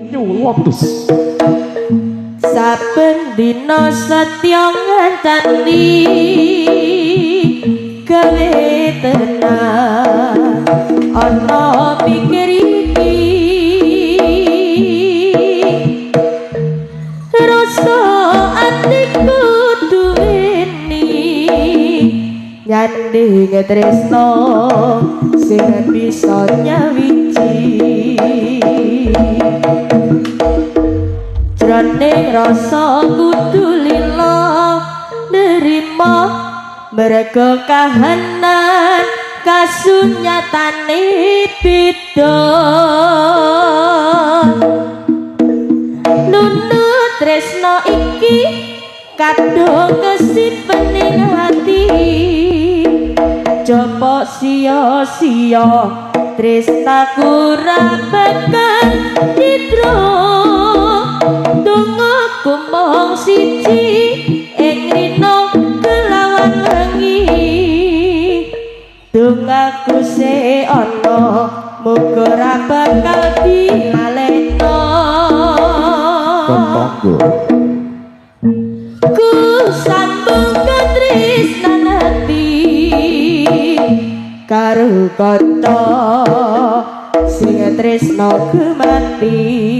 New Lotus. Saben dina setya ngancani gawe tenang ana pikir iki, rasa atiku duweni nyanding tresno sing bisa nyawiji. Jroning rasa kudu lila nerima mergo kahanan kasunyatane beda. Nunut tresno iki kadung kesimpen ing ati, coba sia-sia tresnaku ra bakal nyidra. Dongaku mung siji ing rina kelawan wengi, dongaku se ana muga ra bakal dilalekno. Kon tonggo. Ku sambung katresnan ati karo kanca sing tresna kemati.